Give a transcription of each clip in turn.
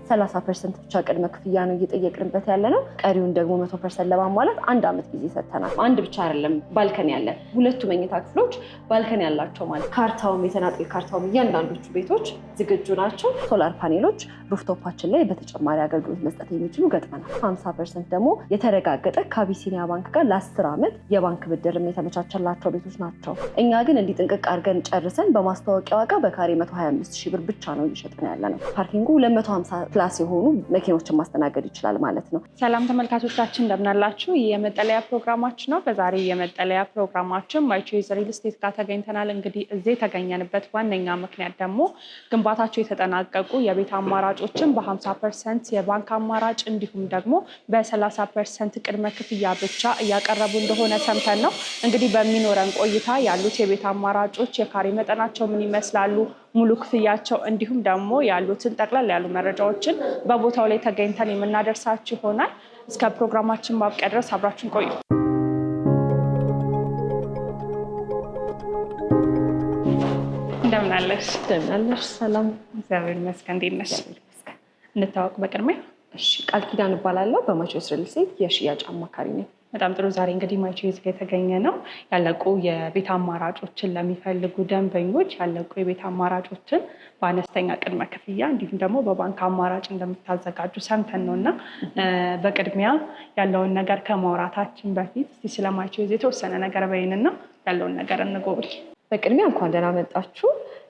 30% ብቻ ቅድመ ክፍያ ነው እየጠየቅንበት ያለ ነው። ቀሪውን ደግሞ 100% ለማሟላት አንድ አመት ጊዜ ሰጥተናል። አንድ ብቻ አይደለም balcony ያለ፣ ሁለቱ መኝታ ክፍሎች balcony ያላቸው ማለት ካርታውም የተናጥል ካርታውም እያንዳንዶቹ ቤቶች ዝግጁ ናቸው። Solar panel ኦች rooftop ኣችን ላይ በተጨማሪ አገልግሎት መስጠት የሚችሉ ገጥመናል። 50% ደግሞ የተረጋገጠ ከአቢሲኒያ ባንክ ጋር ለ10 ዓመት የባንክ ብድርም የተመቻቸላቸው ቤቶች ናቸው። እኛ ግን እንዲህ ጥንቅቅ አድርገን ጨርሰን በማስታወቂያ ዋጋ በካሬ 125 ሺህ ብር ብቻ ነው እየሸጥን ያለ ነው። Parking ኡ 250 plus የሆኑ መኪኖችን ማስተናገድ ይችላል ማለት ነው። ሰላም ተመልካቾቻችን፣ እንደምናላችሁ። ይህ የመጠለያ ፕሮግራማችን ነው። በዛሬ የመጠለያ ፕሮግራማችን ማይቾይዝ ሪል ስቴት ጋር ተገኝተናል። እንግዲህ እዚህ የተገኘንበት ዋነኛ ምክንያት ደግሞ ግንባታቸው የተጠናቀቁ የቤት አማራጮችን በ50% የባንክ አማራጭ እንዲሁም ደግሞ በ30% ቅድመ ክፍያ ብቻ እያቀረቡ እንደሆነ ሰምተን ነው። እንግዲህ በሚኖረን ቆይታ ያሉት የቤት አማራጮች የካሬ መጠናቸው ምን ይመስላሉ፣ ሙሉ ክፍያቸው እንዲሁም ደግሞ ያሉትን ጠቅላላ ያሉ መረጃዎችን በቦታው ላይ ተገኝተን የምናደርሳችሁ ይሆናል። እስከ ፕሮግራማችን ማብቂያ ድረስ አብራችን ቆዩ። እንደምን አለሽ? እንደምን አለሽ? ሰላም። እግዚአብሔር ይመስገን። እንዴት ነሽ? እንታወቅ በቅድሚያ። እሺ፣ ቃል ኪዳን እባላለሁ። በማይቾይዝ ሪል ስቴት የሽያጭ አማካሪ ነኝ። በጣም ጥሩ። ዛሬ እንግዲህ ማይቾይዝ ጋር የተገኘ ነው ያለቁ የቤት አማራጮችን ለሚፈልጉ ደንበኞች ያለቁ የቤት አማራጮችን በአነስተኛ ቅድመ ክፍያ እንዲሁም ደግሞ በባንክ አማራጭ እንደምታዘጋጁ ሰምተን ነው። እና በቅድሚያ ያለውን ነገር ከማውራታችን በፊት እስቲ ስለ ማይቾይዝ የተወሰነ ነገር በይንና ያለውን ነገር እንጎብኝ። በቅድሚያ እንኳን ደህና መጣችሁ።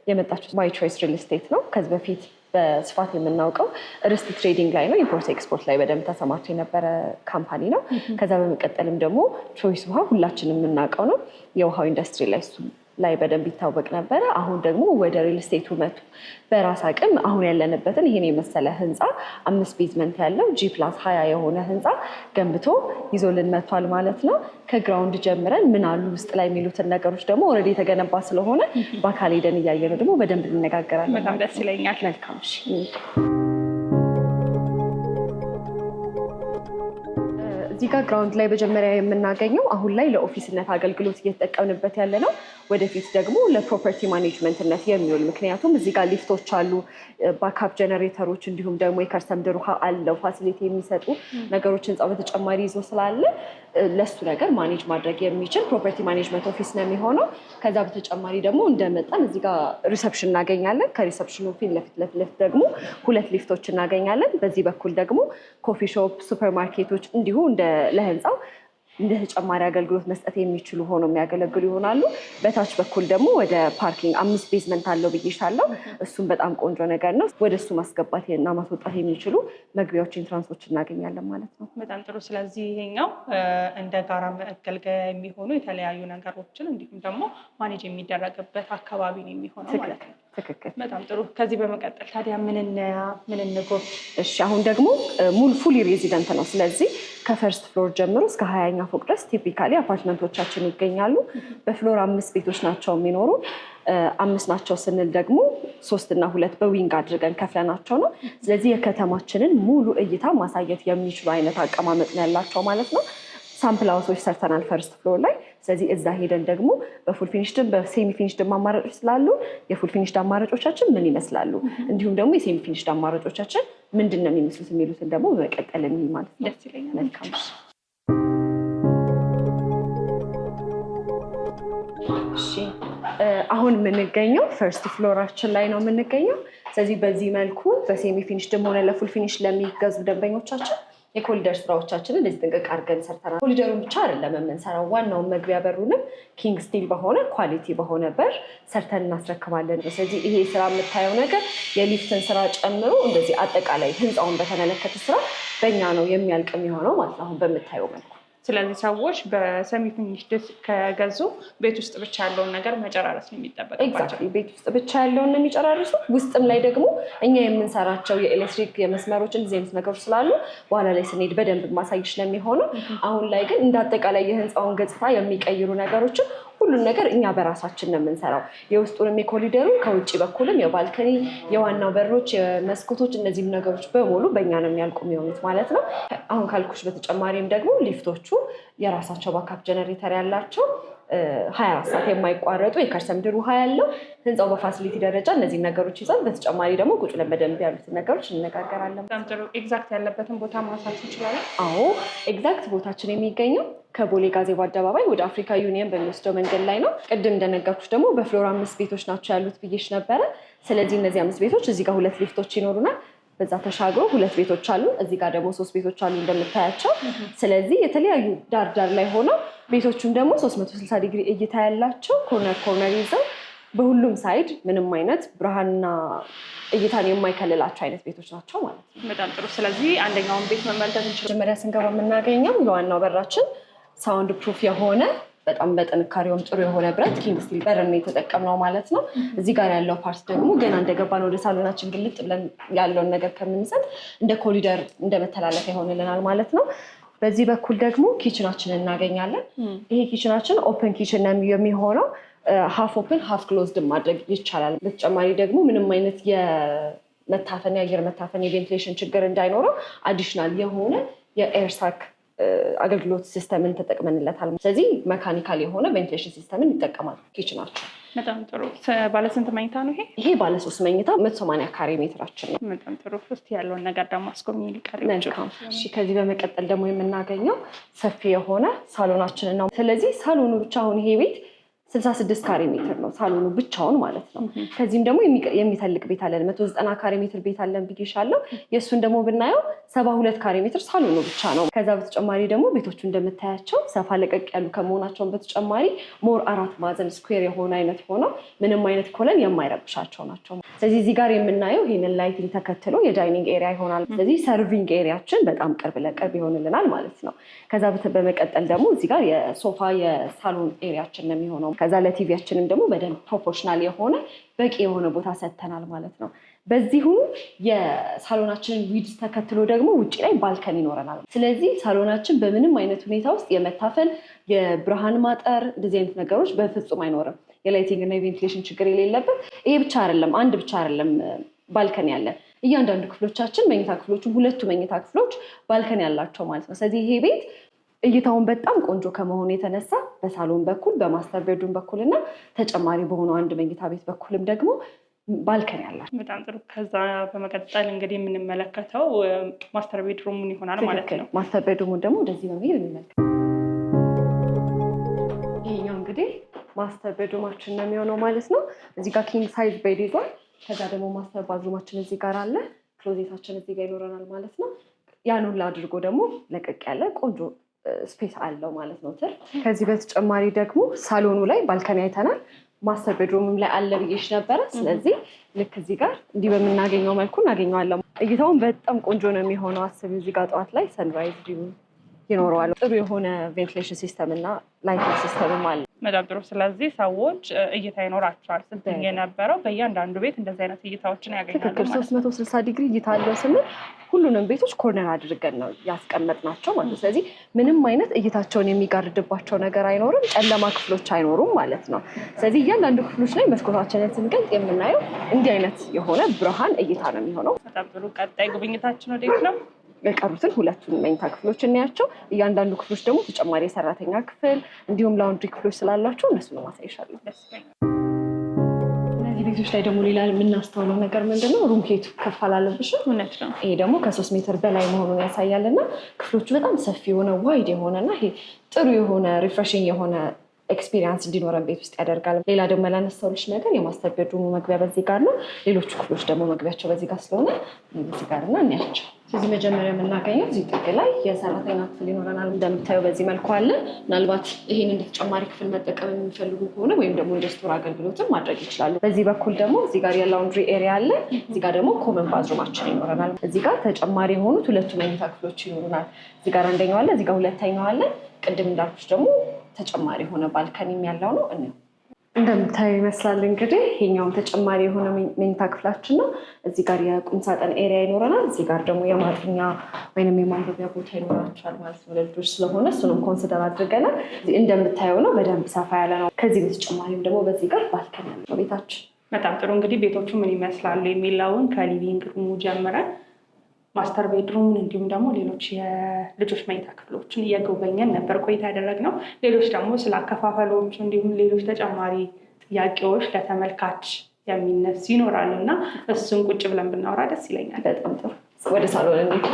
የመጣችሁት ማይቾይዝ ሪል ስቴት ነው። ከዚህ በፊት በስፋት የምናውቀው ርስት trading ላይ ነው። Import export ላይ በደንብ ተሰማርቶ የነበረ company ነው። ከዛ በመቀጠልም ደግሞ ቾይስ ውሃ ሁላችንም የምናውቀው ነው። የውሃው ኢንዱስትሪ ላይ እሱ ላይ በደንብ ይታወቅ ነበረ። አሁን ደግሞ ወደ ሪል ስቴቱ መጥቶ በራስ አቅም አሁን ያለንበትን ይሄን የመሰለ ህንፃ፣ አምስት basement ያለው G+20 የሆነ ህንፃ ገንብቶ ይዞልን መጥቷል ማለት ነው። ከ ground ጀምረን ምን አሉ ውስጥ ላይ የሚሉትን ነገሮች ደግሞ already የተገነባ ስለሆነ በአካል ሄደን እያየነው ደግሞ በደንብ እንነጋገራለን። በጣም ደስ ይለኛል። መልካም፣ እሺ። እዚህ ጋር ground ላይ መጀመሪያ የምናገኘው አሁን ላይ ለ office ነት አገልግሎት እየተጠቀምንበት ያለ ነው። ወደፊት ደግሞ ለ property management ነት የሚውል፣ ምክንያቱም እዚህ ጋር ሊፍቶች አሉ፣ backup ጀነሬተሮች እንዲሁም ደግሞ የከርሰ ምድር ውሃ አለው። Facility የሚሰጡ ነገሮች ህንፃው በተጨማሪ ይዞ ስላለ ለሱ ነገር manage ማድረግ የሚችል property management office ነው የሚሆነው። ከዛ በተጨማሪ ደግሞ እንደመጣን እዚህ ጋር reception እናገኛለን። ከ reception ኑ ፊት ለፊት ለፊት ደግሞ ሁለት ሊፍቶች እናገኛለን። በዚህ በኩል ደግሞ coffee shop፣ ሱፐር ማርኬቶች እንዲሁ እንደ ለህንፃው እንደ ተጨማሪ አገልግሎት መስጠት የሚችሉ ሆኖ የሚያገለግሉ ይሆናሉ። በታች በኩል ደግሞ ወደ parking አምስት basement አለው ብዬሻለሁ። እሱም በጣም ቆንጆ ነገር ነው። ወደ እሱ ማስገባት እና ማስወጣት የሚችሉ መግቢያዎች፣ entrance ኦች እናገኛለን ማለት ነው። በጣም ጥሩ። ስለዚህ ይሄኛው እንደ ጋራ መገልገያ የሚሆኑ የተለያዩ ነገሮችን እንዲሁም ደግሞ manage የሚደረግበት አካባቢ ነው የሚሆነው ማለት ነው። ትክክል። በጣም ጥሩ። ከዚህ በመቀጠል ታዲያ ምን እንያ፣ ምን እንጎብኝ? እሺ፣ አሁን ደግሞ ሙሉ fully resident ነው። ስለዚህ ከ first floor ጀምሮ እስከ 20ኛ ፎቅ ድረስ typically አፓርትመንቶቻችን ይገኛሉ። በ floor አምስት ቤቶች ናቸው የሚኖሩ። አምስት ናቸው ስንል ደግሞ ሶስት እና ሁለት በ wing አድርገን ከፍለናቸው ነው። ስለዚህ የከተማችንን ሙሉ እይታ ማሳየት የሚችሉ አይነት አቀማመጥ ነው ያላቸው ማለት ነው። Sample house ኦች ሰርተናል first floor ላይ። ስለዚህ እዛ ሄደን ደግሞ በ full finished ም በ semi finished ም አማራጮች ስላሉ የ full finished አማራጮቻችን ምን ይመስላሉ፣ እንዲሁም ደግሞ የ semi finished አማራጮቻችን ምንድን ነው የሚመስሉት የሚሉትን ደግሞ በመቀጠል የሚል ማለት ነው። ደስ ይለኛል። መልካም። እሺ፣ አሁን የምንገኘው first floor ኣችን ላይ ነው የምንገኘው። ስለዚህ በዚህ መልኩ በ semi finished ም ሆነ ለ full finish ለሚገዙ ደንበኞቻችን የኮሊደር ስራዎቻችንን እንደዚህ ጥንቅቅ አድርገን ሰርተናል። ኮሊደሩን ብቻ አይደለም የምንሰራው፣ ዋናውን መግቢያ በሩንም ኪንግ ስቲል በሆነ quality በሆነ በር ሰርተን እናስረክባለን። ስለዚህ ይሄ ስራ የምታየው ነገር የሊፍትን ስራ ጨምሮ እንደዚህ አጠቃላይ ህንፃውን በተመለከተ ስራ በእኛ ነው የሚያልቅ የሚሆነው ማለት ነው አሁን በምታየው መልኩ። ስለዚህ ሰዎች በ semi finished ከገዙ ቤት ውስጥ ብቻ ያለውን ነገር መጨራረስ ነው የሚጠበቅባቸው። Exactly፣ ቤት ውስጥ ብቻ ያለውን ነው የሚጨራርሱ። ውስጥም ላይ ደግሞ እኛ የምንሰራቸው የኤሌክትሪክ የመስመሮች እንደዚህ አይነት ነገሮች ስላሉ በኋላ ላይ ስንሄድ በደንብ ማሳይሽ ነው የሚሆነው። አሁን ላይ ግን እንደ አጠቃላይ የህንፃውን ገጽታ የሚቀይሩ ነገሮችን ሁሉን ነገር እኛ በራሳችን ነው የምንሰራው። የውስጡንም የኮሊደሩ ከውጭ በኩልም የ balcony፣ የዋናው በሮች፣ የመስኮቶች እነዚህም ነገሮች በሙሉ በእኛ ነው የሚያልቁ የሚሆኑት ማለት ነው። አሁን ካልኩሽ በተጨማሪም ደግሞ ሊፍቶቹ የራሳቸው backup generator ያላቸው 24 ሰዓት የማይቋረጡ የከርሰ ምድር ውሃ ያለው ህንፃው በ facility ደረጃ እነዚህን ነገሮች ይዟል። በተጨማሪ ደግሞ ቁጭ ብለን በደንብ ያሉትን ነገሮች እንነጋገራለን። በጣም ጥሩ። Exact ያለበትን ቦታ ማንሳት እንችላለን? አዎ፣ exact ቦታችን የሚገኘው ከቦሌ ጋዜቦ አደባባይ ወደ አፍሪካ ዩኒየን በሚወስደው መንገድ ላይ ነው። ቅድም እንደነገርኩሽ ደግሞ በ floor አምስት ቤቶች ናቸው ያሉት ብዬሽ ነበረ። ስለዚህ እነዚህ አምስት ቤቶች እዚህ ጋር ሁለት ሊፍቶች ይኖሩናል። በዛ ተሻግሮ ሁለት ቤቶች አሉ። እዚህ ጋር ደግሞ ሶስት ቤቶች አሉ እንደምታያቸው። ስለዚህ የተለያዩ ዳር ዳር ላይ ሆነው ቤቶቹም ደግሞ 360 ዲግሪ እይታ ያላቸው፣ corner corner ይዘው፣ በሁሉም side ምንም አይነት ብርሃንና እይታን የማይከልላቸው አይነት ቤቶች ናቸው ማለት ነው። በጣም ጥሩ። ስለዚህ አንደኛውን ቤት መመልከት እንችላለን። መጀመሪያ ስንገባ የምናገኘው የዋናው በራችን sound proof የሆነ፣ በጣም በጥንካሬውም ጥሩ የሆነ ብረት king steel በር ነው የተጠቀምነው ማለት ነው። እዚህ ጋር ያለው part ደግሞ ገና እንደገባን ወደ ሳሎናችን ግልጥ ብለን ያለውን ነገር ከምንሰጥ እንደ ኮሪደር፣ እንደ መተላለፊያ ይሆንልናል ማለት ነው። በዚህ በኩል ደግሞ kitchen ኣችንን እናገኛለን። ይሄ kitchen ኣችን open kitchen ነው የሚሆነው። Half open, half closed ማድረግ ይቻላል። በተጨማሪ ደግሞ ምንም አይነት የመታፈን፣ የአየር መታፈን፣ የ ventilation ችግር እንዳይኖረው additional የሆነ የ air sac አገልግሎት system ን ተጠቅመንለታል። ስለዚህ mechanical የሆነ ventilation system ን ይጠቀማል kitchen ኣችን። በጣም ጥሩ። ባለስንት መኝታ ነው ይሄ? ይሄ ባለሶስት መኝታ 180 ካሬ ሜትራችን ነው። በጣም ጥሩ። እስኪ ያለውን ነገር ደግሞ አስጎብኚኝ። ቀሪዎቹ። መልካም። እሺ፣ ከዚህ በመቀጠል ደግሞ የምናገኘው ሰፊ የሆነ ሳሎናችንን ነው። ስለዚህ ሳሎኑ ብቻ አሁን ይሄ ቤት 66 ካሬ ሜትር ነው ሳሎኑ ብቻውን ማለት ነው። ከዚህም ደግሞ የሚተልቅ ቤት አለን። 190 ካሬ ሜትር ቤት አለን ብዬሻለሁ። የእሱን ደግሞ ብናየው 72 ካሬ ሜትር ሳሎኑ ብቻ ነው። ከዛ በተጨማሪ ደግሞ ቤቶቹ እንደምታያቸው ሰፋ ለቀቅ ያሉ ከመሆናቸውን በተጨማሪ more አራት ማዕዘን square የሆነ አይነት ሆነው ምንም አይነት column የማይረብሻቸው ናቸው። ስለዚህ እዚህ ጋር የምናየው ይህንን lighting ተከትሎ የ dining area ይሆናል። ስለዚህ serving area ኣችን በጣም ቅርብ ለቅርብ ይሆንልናል ማለት ነው። ከዛ በመቀጠል ደግሞ እዚህ ጋር የሶፋ የሳሎን area ኣችን ነው የሚሆነው። ከዛ ለቲቪያችንም ደግሞ በደንብ proportional የሆነ በቂ የሆነ ቦታ ሰጥተናል ማለት ነው። በዚሁ የሳሎናችንን width ተከትሎ ደግሞ ውጭ ላይ balcony ይኖረናል። ስለዚህ ሳሎናችን በምንም አይነት ሁኔታ ውስጥ የመታፈን፣ የብርሃን ማጠር እንደዚህ አይነት ነገሮች በፍጹም አይኖርም። የ lighting እና የ ventilation ችግር የሌለበት። ይሄ ብቻ አይደለም፣ አንድ ብቻ አይደለም balcony ያለን፣ እያንዳንዱ ክፍሎቻችን፣ መኝታ ክፍሎቹ፣ ሁለቱ መኝታ ክፍሎች balcony ያላቸው ማለት ነው። ስለዚህ ይሄ ቤት እይታውን በጣም ቆንጆ ከመሆኑ የተነሳ በሳሎን በኩል፣ በ master bedroom በኩል እና ተጨማሪ በሆነው አንድ መኝታ ቤት በኩልም ደግሞ balcony ያላቸው። በጣም ጥሩ። ከዛ በመቀጠል እንግዲህ የምንመለከተው master bedroom ኡን ይሆናል ማለት ነው። Master bedroom ኡን ደግሞ ወደዚህ በመሄድ እንመልከት። ይሄኛው እንግዲህ master bedroom ኣችን ነው የሚሆነው ማለት ነው። እዚህ ጋር king size bed ይዟል። ከዛ ደግሞ master bathroom ኣችን እዚህ ጋር አለ። Closet ኣችን እዚህ ጋር ይኖረናል ማለት ነው። ያን ሁላ አድርጎ ደግሞ ለቀቅ ያለ ቆንጆ space አለው ማለት ነው። ትርፍ። ከዚህ በተጨማሪ ደግሞ ሳሎኑ ላይ balcony አይተናል። Master bedroom ም ላይ አለ ብዬሽ ነበረ። ስለዚህ ልክ እዚህ ጋር እንዲህ በምናገኘው መልኩ እናገኘዋለን። እይታውን በጣም ቆንጆ ነው የሚሆነው። አስቢው፣ እዚህ ጋር ጠዋት ላይ sunrise view ይኖረዋል። ጥሩ የሆነ ventilation system እና lighting system ም አለ። በጣም ጥሩ። ስለዚህ ሰዎች እይታ ይኖራቸዋል። ስትይኝ የነበረው በእያንዳንዱ ቤት እንደዚህ አይነት እይታዎችን ያገኛሉ ማለት ነው። 360 ዲግሪ እይታ አለው ስንል ሁሉንም ቤቶች corner አድርገን ነው ያስቀመጥናቸው ማለት ነው። ስለዚህ ምንም አይነት እይታቸውን የሚጋርድባቸው ነገር አይኖርም፣ ጨለማ ክፍሎች አይኖሩም ማለት ነው። ስለዚህ እያንዳንዱ ክፍሎች ላይ መስኮታችንን ስንገልጥ የምናየው እንዲህ አይነት የሆነ ብርሃን እይታ ነው የሚሆነው። በጣም ጥሩ። ቀጣይ ጉብኝታችን ወዴት ነው? የቀሩትን ሁለቱን መኝታ ክፍሎች እናያቸው። እያንዳንዱ ክፍሎች ደግሞ ተጨማሪ የሰራተኛ ክፍል እንዲሁም laundry ክፍሎች ስላላቸው እነሱን ማሳይሻለሁ። ደስ ይለኛል። እነዚህ ቤቶች ላይ ደግሞ ሌላ የምናስተውለው ነገር ምንድነው? Room height ኡ ከፍ አላለብሽም? እውነት ነው። ይሄ ደግሞ ከ3 ሜትር በላይ መሆኑን ያሳያል። እና ክፍሎቹ በጣም ሰፊ የሆነ፣ wide የሆነ እና ይሄ ጥሩ የሆነ refreshing የሆነ experience እንዲኖረን ቤት ውስጥ ያደርጋል። ሌላ ደግሞ ያላነሳሁልሽ ነገር የ master bedroom ኡ መግቢያ በዚህ ጋር ነው። ሌሎቹ ክፍሎች ደግሞ መግቢያቸው በዚህ ጋር ስለሆነ በዚህ ጋር እና እንያቸው። ስለዚህ መጀመሪያ የምናገኘው እዚህ ጥግ ላይ የሰራተኛ ክፍል ይኖረናል። እንደምታየው በዚህ መልኩ አለ። ምናልባት ይህን እንደ ተጨማሪ ክፍል መጠቀም የሚፈልጉ ከሆነ ወይም ደግሞ እንደ store አገልግሎትም ማድረግ ይችላሉ። በዚህ በኩል ደግሞ እዚህ ጋር የ laundry area አለ። እዚህ ጋር ደግሞ common bathroom ኣችን ይኖረናል። እዚህ ጋር ተጨማሪ የሆኑት ሁለቱ መኝታ ክፍሎች ይኖሩናል። እዚህ ጋር አንደኛው አለ፣ እዚህ ጋር ሁለተኛው አለ። ቅድም እንዳልኩሽ ደግሞ ተጨማሪ የሆነ balcony ም ያለው ነው። እንደምታየው ይመስላል እንግዲህ ይሄኛውም ተጨማሪ የሆነ መኝታ ክፍላችን ነው። እዚህ ጋር የቁም ሳጥን area ይኖረናል። እዚህ ጋር ደግሞ የማጥኛ ወይንም የማንበቢያ ቦታ ይኖራቸዋል ማለት ነው። ለልጆች ስለሆነ እሱንም consider አድርገናል። እንደምታየው ነው፣ በደንብ ሰፋ ያለ ነው። ከዚህ በተጨማሪም ደግሞ በዚህ ጋር balcony ያለው ቤታችን። በጣም ጥሩ። እንግዲህ ቤቶቹ ምን ይመስላሉ የሚለውን ከ living room ኡ ጀምረን Master bedroom ን እንዲሁም ደግሞ ሌሎች የልጆች መኝታ ክፍሎችን እየጎበኘን ነበር ቆይታ ያደረግነው። ሌሎች ደግሞ ስለ አከፋፈሎች እንዲሁም ሌሎች ተጨማሪ ጥያቄዎች ለተመልካች የሚነሱ ይኖራሉ እና እሱን ቁጭ ብለን ብናወራ ደስ ይለኛል። በጣም ጥሩ። ወደ ሳሎን እንሂድ።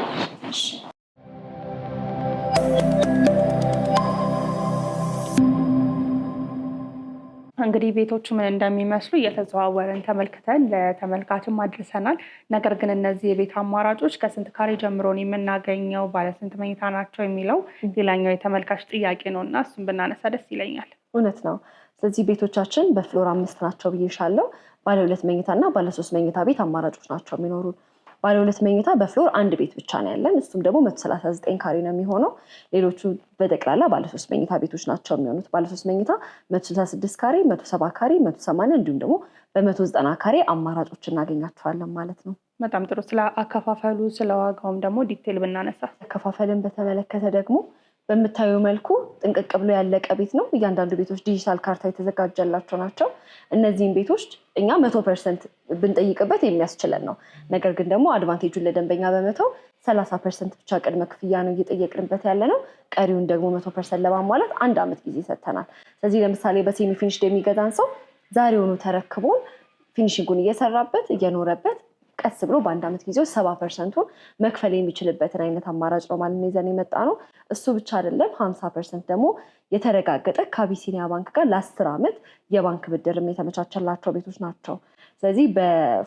እንግዲህ ቤቶቹ ምን እንደሚመስሉ እየተዘዋወርን ተመልክተን ለተመልካችም አድርሰናል። ነገር ግን እነዚህ የቤት አማራጮች ከስንት ካሬ ጀምሮ ነው የምናገኘው፣ ባለስንት መኝታ ናቸው የሚለው ሌላኛው የተመልካች ጥያቄ ነው እና እሱን ብናነሳ ደስ ይለኛል። እውነት ነው። ስለዚህ ቤቶቻችን በ floor 5 ናቸው ብዬሻለሁ። ባለ 2 መኝታ እና ባለ 3 መኝታ ቤት አማራጮች ናቸው የሚኖሩን። ባለ 2 መኝታ በ floor አንድ ቤት ብቻ ነው ያለን። እሱም ደግሞ 139 ካሬ ነው የሚሆነው። ሌሎቹ በጠቅላላ ባለ 3 መኝታ ቤቶች ናቸው የሚሆኑት። ባለ 3 መኝታ 166 ካሬ፣ 170 ካሬ፣ 180 እንዲሁም ደግሞ በ190 ካሬ አማራጮች እናገኛቸዋለን ማለት ነው። በጣም ጥሩ። ስለ አከፋፈሉ ስለ ዋጋውም ደግሞ detail ብናነሳ። አከፋፈልን በተመለከተ ደግሞ በምታየው መልኩ ጥንቅቅ ብሎ ያለቀ ቤት ነው። እያንዳንዱ ቤቶች ዲጂታል ካርታ የተዘጋጀላቸው ናቸው። እነዚህን ቤቶች እኛ 100% ብንጠይቅበት የሚያስችለን ነው። ነገር ግን ደግሞ advantage ኡን ለደንበኛ በመተው 30% ብቻ ቅድመ ክፍያ ነው እየጠየቅንበት ያለ ነው። ቀሪውን ደግሞ 100% ለማሟላት 1 ዓመት ጊዜ ሰጥተናል። ስለዚህ ለምሳሌ በ semi finished የሚገዛን ሰው ዛሬውኑ ተረክቦን finishing ኡን እየሰራበት እየኖረበት ቀስ ብሎ በ1 ዓመት ጊዜ 70%ቱን መክፈል የሚችልበትን አይነት አማራጭ ነው ማለት ነው ይዘን የመጣ ነው። እሱ ብቻ አይደለም፣ 50% ደግሞ የተረጋገጠ ከአቢሲኒያ ባንክ ጋር ለ10 ዓመት የባንክ ብድርም የተመቻቸላቸው ቤቶች ናቸው። ስለዚህ በ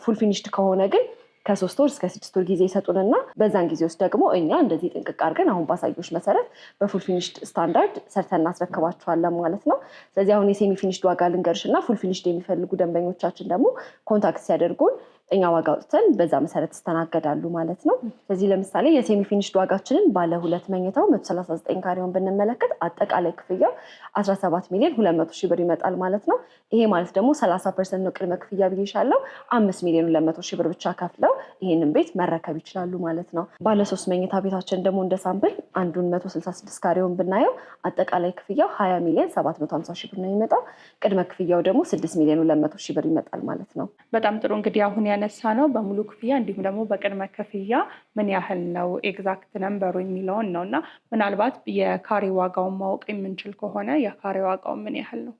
full finished ከሆነ ግን ከ3 ወር እስከ 6 ወር ጊዜ ይሰጡንና በዛን ጊዜ ውስጥ ደግሞ እኛ እንደዚህ ጥንቅቅ አድርገን አሁን ባሳየሁሽ መሰረት በ full finished standard ሰርተን እናስረክባቸዋለን ማለት ነው። ስለዚህ አሁን የ semi finished ዋጋ ልንገርሽ እና full finished የሚፈልጉ ደንበኞቻችን ደግሞ contact ሲያደርጉን እኛ ዋጋ አውጥተን በዛ መሰረት ይስተናገዳሉ ማለት ነው። ስለዚህ ለምሳሌ የ semi finished ዋጋችንን ባለ 2 መኝታው 139 ካሬውን ብንመለከት አጠቃላይ ክፍያው 17,200,000 ብር ይመጣል ማለት ነው። ይሄ ማለት ደግሞ 30% ነው ቅድመ ክፍያ ብዬሻለሁ። 5,200,000 ብር ብቻ ከፍለው ይሄንን ቤት መረከብ ይችላሉ ማለት ነው። ባለ 3 መኝታ ቤታችን ደግሞ እንደ sample አንዱን 166 ካሬውን ብናየው አጠቃላይ ክፍያው 20,750,000 ብር ነው የሚመጣው። ቅድመ ክፍያው ደግሞ 6,200,000 ብር ይመጣል ማለት ነው። በጣም ጥሩ። እንግዲህ አሁን ያነሳ ነው በሙሉ ክፍያ እንዲሁም ደግሞ በቅድመ ክፍያ ምን ያህል ነው exact number ኡ የሚለውን ነው እና ምናልባት የካሬ ዋጋውን ማወቅ የምንችል ከሆነ የካሬ ዋጋውን ምን ያህል ነው?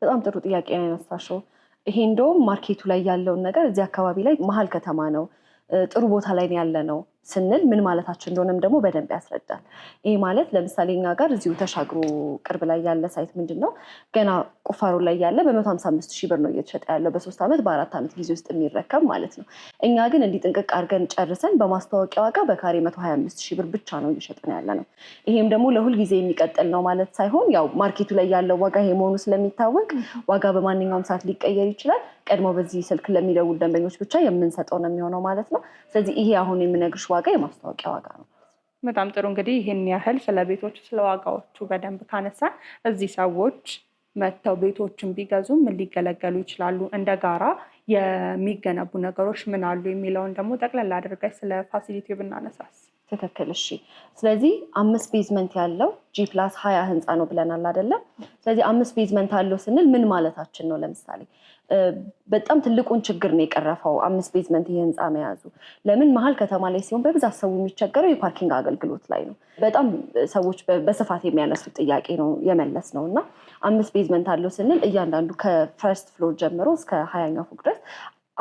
በጣም ጥሩ ጥያቄ ነው ያነሳሽው። ይሄ እንደውም market ኡ ላይ ያለውን ነገር እዚህ አካባቢ ላይ መሀል ከተማ ነው፣ ጥሩ ቦታ ላይ ያለ ነው ስንል ምን ማለታችን እንደሆነም ደግሞ በደንብ ያስረዳል። ይሄ ማለት ለምሳሌ እኛ ጋር እዚሁ ተሻግሮ ቅርብ ላይ ያለ site ምንድነው ገና ቁፋሮ ላይ ያለ በ155,000 ብር ነው እየተሸጠ ያለው በ3 ዓመት በ4 ዓመት ጊዜ ውስጥ የሚረከብ ማለት ነው። እኛ ግን እንዲህ ጥንቅቅ አድርገን ጨርሰን በማስታወቂያ ዋጋ በካሬ 125,000 ብር ብቻ ነው እየሸጥን ያለ ነው። ይሄም ደግሞ ለሁል ጊዜ የሚቀጥል ነው ማለት ሳይሆን ያው market ኡ ላይ ያለው ዋጋ ይሄ መሆኑ ስለሚታወቅ ዋጋ በማንኛውም ሰዓት ሊቀየር ይችላል። ቀድሞ በዚህ ስልክ ለሚደውሉ ደንበኞች ብቻ የምንሰጠው ነው የሚሆነው ማለት ነው። ስለዚህ ይሄ አሁን የምነግርሽ ዋጋ የማስታወቂያ ዋጋ ነው። በጣም ጥሩ። እንግዲህ ይህን ያህል ስለ ቤቶቹ ስለ ዋጋዎቹ በደንብ ካነሳን እዚህ ሰዎች መጥተው ቤቶችን ቢገዙ ምን ሊገለገሉ ይችላሉ፣ እንደ ጋራ የሚገነቡ ነገሮች ምን አሉ የሚለውን ደግሞ ጠቅለል አድርገሽ ስለ facility ብናነሳስ። ትክክል። እሺ። ስለዚህ 5 basement ያለው G+20 ህንፃ ነው ብለናል አይደለም? ስለዚህ 5 basement አለው ስንል ምን ማለታችን ነው? ለምሳሌ በጣም ትልቁን ችግር ነው የቀረፈው 5 basement ይሄ ህንፃ መያዙ። ለምን መሀል ከተማ ላይ ሲሆን በብዛት ሰው የሚቸገረው የ parking አገልግሎት ላይ ነው። በጣም ሰዎች በስፋት የሚያነሱት ጥያቄ ነው የመለስ ነው እና 5 basement አለው ስንል እያንዳንዱ ከ first floor ጀምሮ እስከ 20ኛው ፎቅ ድረስ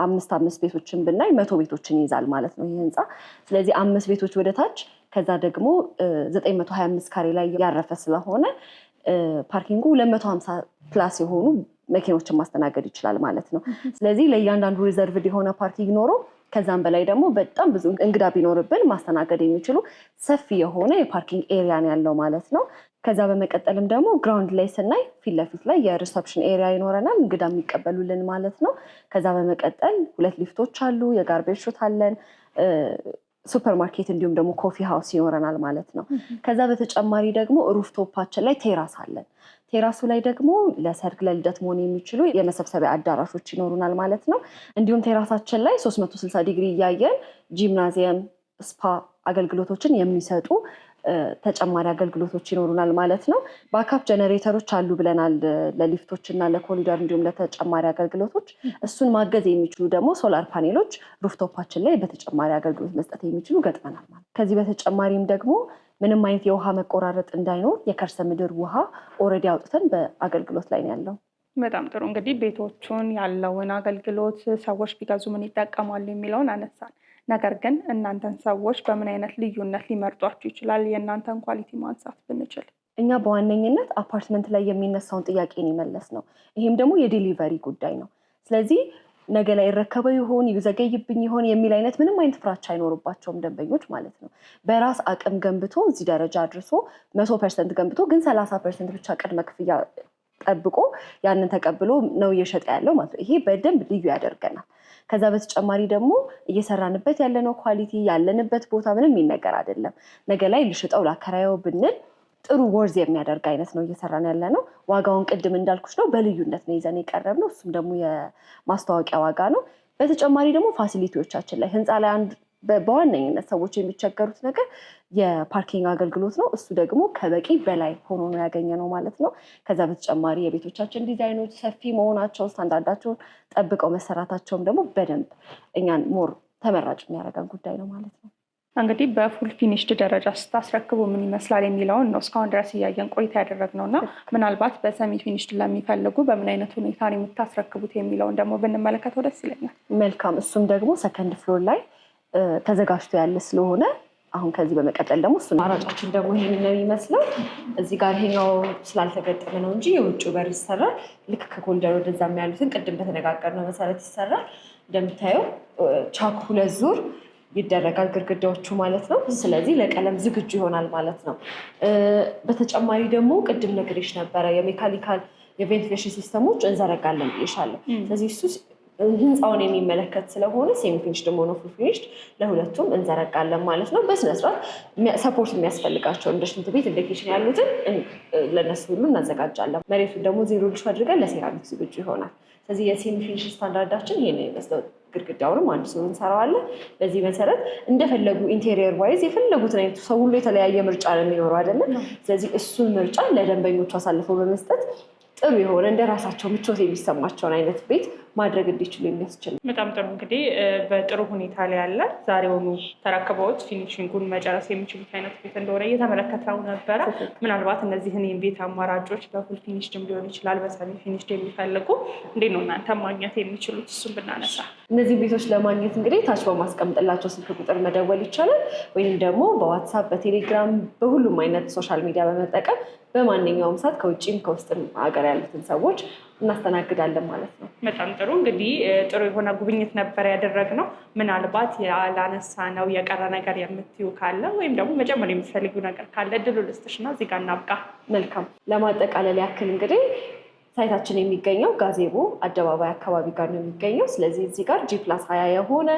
5 ቤቶችን ብናይ 100 ቤቶችን ይይዛል ማለት ነው ይሄ ህንፃ። ስለዚህ 5 ቤቶች ወደ ታች ከዛ ደግሞ 925 ካሬ ላይ ያረፈ ስለሆነ parking ኡ 250 plus የሆኑ መኪኖችን ማስተናገድ ይችላል ማለት ነው። ስለዚህ ለእያንዳንዱ reserved የሆነ parking ኖሮ ከዛም በላይ ደግሞ በጣም ብዙ እንግዳ ቢኖርብን ማስተናገድ የሚችሉ ሰፊ የሆነ የ parking area ነው ያለው ማለት ነው። ከዛ በመቀጠልም ደግሞ ground ላይ ስናይ ፊት ለፊት ላይ የ reception area ይኖረናል፣ እንግዳ የሚቀበሉልን ማለት ነው። ከዛ በመቀጠል 2 ሊፍቶች አሉ፣ የ garbage chute አለን፣ ሱፐርማርኬት እንዲሁም ደግሞ coffee house ይኖረናል ማለት ነው። ከዛ በተጨማሪ ደግሞ rooftop ኣችን ላይ terrace አለን። terrace ኡ ላይ ደግሞ ለሰርግ ለልደት መሆን የሚችሉ የመሰብሰቢያ አዳራሾች ይኖሩናል ማለት ነው። እንዲሁም terrace ኣችን ላይ 360 ዲግሪ እያየን ጂምናዚየም፣ spa አገልግሎቶችን የሚሰጡ ተጨማሪ አገልግሎቶች ይኖሩናል ማለት ነው። Backup ጀነሬተሮች አሉ ብለናል፣ ለሊፍቶች እና ለኮሪደር እንዲሁም ለተጨማሪ አገልግሎቶች። እሱን ማገዝ የሚችሉ ደግሞ solar panel ኦች rooftop ኣችን ላይ በተጨማሪ አገልግሎት መስጠት የሚችሉ ገጥመናል ማለት። ከዚህ በተጨማሪም ደግሞ ምንም አይነት የውሃ መቆራረጥ እንዳይኖር የከርሰ ምድር ውሃ already አውጥተን በአገልግሎት ላይ ነው ያለው። በጣም ጥሩ። እንግዲህ ቤቶቹን ያለውን አገልግሎት፣ ሰዎች ቢገዙ ምን ይጠቀማሉ የሚለውን አነሳን። ነገር ግን እናንተን ሰዎች በምን አይነት ልዩነት ሊመርጧችሁ ይችላል? የእናንተን quality ማንሳት ብንችል። እኛ በዋነኝነት አፓርትመንት ላይ የሚነሳውን ጥያቄ የመለስን ነው። ይሄም ደግሞ የ delivery ጉዳይ ነው። ስለዚህ ነገ ላይ ይረከበው ይሆን፣ ይዘገይብኝ ይሆን የሚል አይነት ምንም አይነት ፍራቻ አይኖርባቸውም ደንበኞች ማለት ነው። በራስ አቅም ገንብቶ እዚህ ደረጃ አድርሶ፣ 100% ገንብቶ ግን 30% ብቻ ቅድመ ክፍያ ጠብቆ ያንን ተቀብሎ ነው እየሸጠ ያለው ማለት ነው። ይሄ በደንብ ልዩ ያደርገናል። ከዛ በተጨማሪ ደግሞ እየሰራንበት ያለነው quality፣ ያለንበት ቦታ ምንም የሚነገር አይደለም። ነገ ላይ ልሽጠው ላከራየው ብንል ጥሩ worth የሚያደርግ አይነት ነው እየሰራን ያለ ነው። ዋጋውን ቅድም እንዳልኩሽ ነው፣ በልዩነት ነው ይዘን የቀረብነው። እሱም ደግሞ የማስታወቂያ ዋጋ ነው። በተጨማሪ ደግሞ facility ዎቻችን ላይ፣ ህንፃ ላይ አንድ በዋነኝነት ሰዎች የሚቸገሩት ነገር የ parking አገልግሎት ነው። እሱ ደግሞ ከበቂ በላይ ሆኖ ነው ያገኘነው ማለት ነው። ከዛ በተጨማሪ የቤቶቻችን ዲዛይኖች ሰፊ መሆናቸው፣ ስታንዳርዳቸውን ጠብቀው መሰራታቸውም ደግሞ በደንብ እኛን more ተመራጭ የሚያደርገን ጉዳይ ነው ማለት ነው። እንግዲህ በ full finished ደረጃ ስታስረክቡ ምን ይመስላል የሚለውን ነው እስካሁን ድረስ እያየን ቆይታ ያደረግነው። እና ምናልባት በ semi finished ለሚፈልጉ በምን አይነት ሁኔታ ነው የምታስረክቡት የሚለውን ደግሞ ብንመለከተው ደስ ይለኛል። መልካም። እሱም ደግሞ second floor ላይ ተዘጋጅቶ ያለ ስለሆነ አሁን ከዚህ በመቀጠል ደግሞ እሱ አማራጫችን ደግሞ ይሄንን ነው የሚመስለው። እዚህ ጋር ይሄኛው ስላልተገጠመ ነው እንጂ የውጭው በር ይሰራል። ልክ ከኮሪደር ወደዛም ያሉትን ቅድም በተነጋገርነው መሰረት ይሰራል። እንደምታየው ቻክ ሁለት ዙር ይደረጋል ግድግዳዎቹ ማለት ነው። ስለዚህ ለቀለም ዝግጁ ይሆናል ማለት ነው። በተጨማሪ ደግሞ ቅድም ነግሬሽ ነበረ፣ የ mechanical የ ventilation system ኦች እንዘረጋለን ብዬሻለሁ። ስለዚህ እሱ ህንፃውን የሚመለከት ስለሆነ semi finished ሆነ full finished ለሁለቱም እንዘረጋለን ማለት ነው። በስነስርዓት support የሚያስፈልጋቸው እንደ ሽንት ቤት፣ እንደ kitchen ያሉትን ለእነሱ ሁሉ እናዘጋጃለን። መሬቱን ደግሞ ዜሮ ልሽ አድርገን ለሴራሚክ ዝግጁ ይሆናል። ስለዚህ የ semi finish standard ኣችን ይሄ ነው የሚመስለው። ግድግዳውንም አንድ ዙር እንሰራዋለን። በዚህ መሰረት እንደፈለጉ interior wise የፈለጉትን አይነት፣ ሰው ሁሉ የተለያየ ምርጫ ነው የሚኖረው አይደለም። ስለዚህ እሱን ምርጫ ለደንበኞቹ አሳልፈው በመስጠት ጥሩ የሆነ እንደ ራሳቸው ምቾት የሚሰማቸውን አይነት ቤት ማድረግ እንዲችሉ የሚያስችል ነው። በጣም ጥሩ። እንግዲህ በጥሩ ሁኔታ ላይ ያለ፣ ዛሬውኑ ተረክበውት finishing ኡን መጨረስ የሚችሉት አይነት ቤት እንደሆነ እየተመለከትነው ነበረ። ምናልባት እነዚህን የቤት አማራጮች በ full finished ም ሊሆን ይችላል፣ በ semi finished የሚፈልጉ እንዴት ነው እናንተ ማግኘት የሚችሉት? እሱን ብናነሳ። እነዚህ ቤቶች ለማግኘት እንግዲህ ታች በማስቀምጥላቸው ስልክ ቁጥር መደወል ይቻላል። ወይም ደግሞ በዋትሳፕ፣ በቴሌግራም፣ በሁሉም አይነት social media በመጠቀም በማንኛውም ሰዓት ከውጭም ከውስጥም ሀገር ያሉትን ሰዎች እናስተናግዳለን ማለት ነው። በጣም ጥሩ። እንግዲህ ጥሩ የሆነ ጉብኝት ነበር ያደረግነው። ምናልባት ያላነሳነው የቀረ ነገር የምትዩ ካለ ወይም ደግሞ መጨመር የምትፈልጊው ነገር ካለ እድሉ ልስጥሽ እና እዚህ ጋር እናብቃ። መልካም። ለማጠቃለል ያክል እንግዲህ site ኣችን የሚገኘው ጋዜቦ አደባባይ አካባቢ ጋር ነው የሚገኘው። ስለዚህ እዚህ ጋር G+20 የሆነ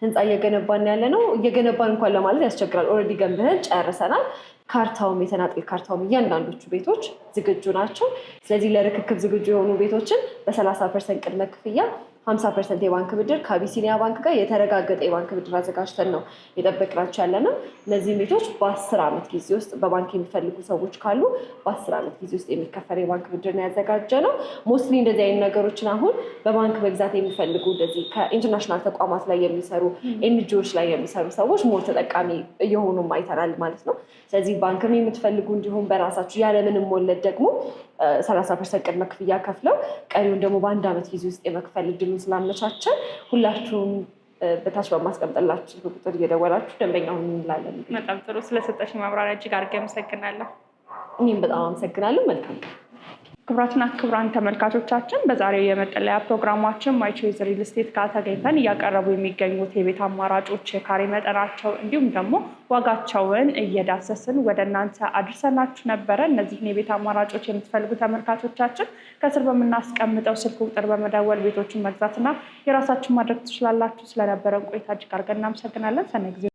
ህንፃ እየገነባን ያለ ነው። እየገነባን እንኳን ለማለት ያስቸግራል። Already ገንብተን ጨርሰናል። ካርታውም፣ የተናጥል ካርታውም፣ እያንዳንዶቹ ቤቶች ዝግጁ ናቸው። ስለዚህ ለርክክብ ዝግጁ የሆኑ ቤቶችን በ30% ቅድመ ክፍያ፣ 50% የባንክ ብድር ከአቢሲኒያ ባንክ ጋር የተረጋገጠ የባንክ ብድር አዘጋጅተን ነው የጠበቅናቸው ያለ ነው። እነዚህም ቤቶች በ10 ዓመት ጊዜ ውስጥ በባንክ የሚፈልጉ ሰዎች ካሉ በ10 ዓመት ጊዜ ውስጥ የሚከፈል የባንክ ብድር ነው ያዘጋጀነው። Mostly እንደዚህ አይነት ነገሮችን አሁን በባንክ መግዛት የሚፈልጉ እንደዚህ ከ international ተቋማት ላይ የሚሰሩ፣ NGO ዎች ላይ የሚሰሩ ሰዎች more ተጠቃሚ እየሆኑም አይተናል ማለት ነው። ስለዚህ ባንክም የምትፈልጉ እንዲሁም በራሳችሁ ያለምንም ወለድ ደግሞ 30% ቅድመ ክፍያ ከፍለው ቀሪውን ደግሞ በአንድ ዓመት ጊዜ ውስጥ የመክፈል እድሉን ስላመቻቸን ሁላችሁም በታች በማስቀምጥላችሁ ቁጥር እየደወላችሁ ደንበኛ ሁኑ እንላለን። በጣም ጥሩ። ስለሰጠሽ ማብራሪያ እጅግ አድርጌ አመሰግናለሁ። እኔም በጣም አመሰግናለሁ። መልካም ቀን። ክቡራትና ክቡራን ተመልካቾቻችን፣ በዛሬው የመጠለያ ፕሮግራማችን ማይቾይዝ ሪል ስቴት ጋር ተገኝተን እያቀረቡ የሚገኙት የቤት አማራጮች፣ የካሬ መጠናቸው እንዲሁም ደግሞ ዋጋቸውን እየዳሰስን ወደ እናንተ አድርሰናችሁ ነበረ። እነዚህን የቤት አማራጮች የምትፈልጉ ተመልካቾቻችን ከስር በምናስቀምጠው ስልክ ቁጥር በመደወል ቤቶችን መግዛትና የራሳችሁን ማድረግ ትችላላችሁ። ስለነበረን ቆይታ እጅግ አድርገን እናመሰግናለን። ሰናይ ጊዜ።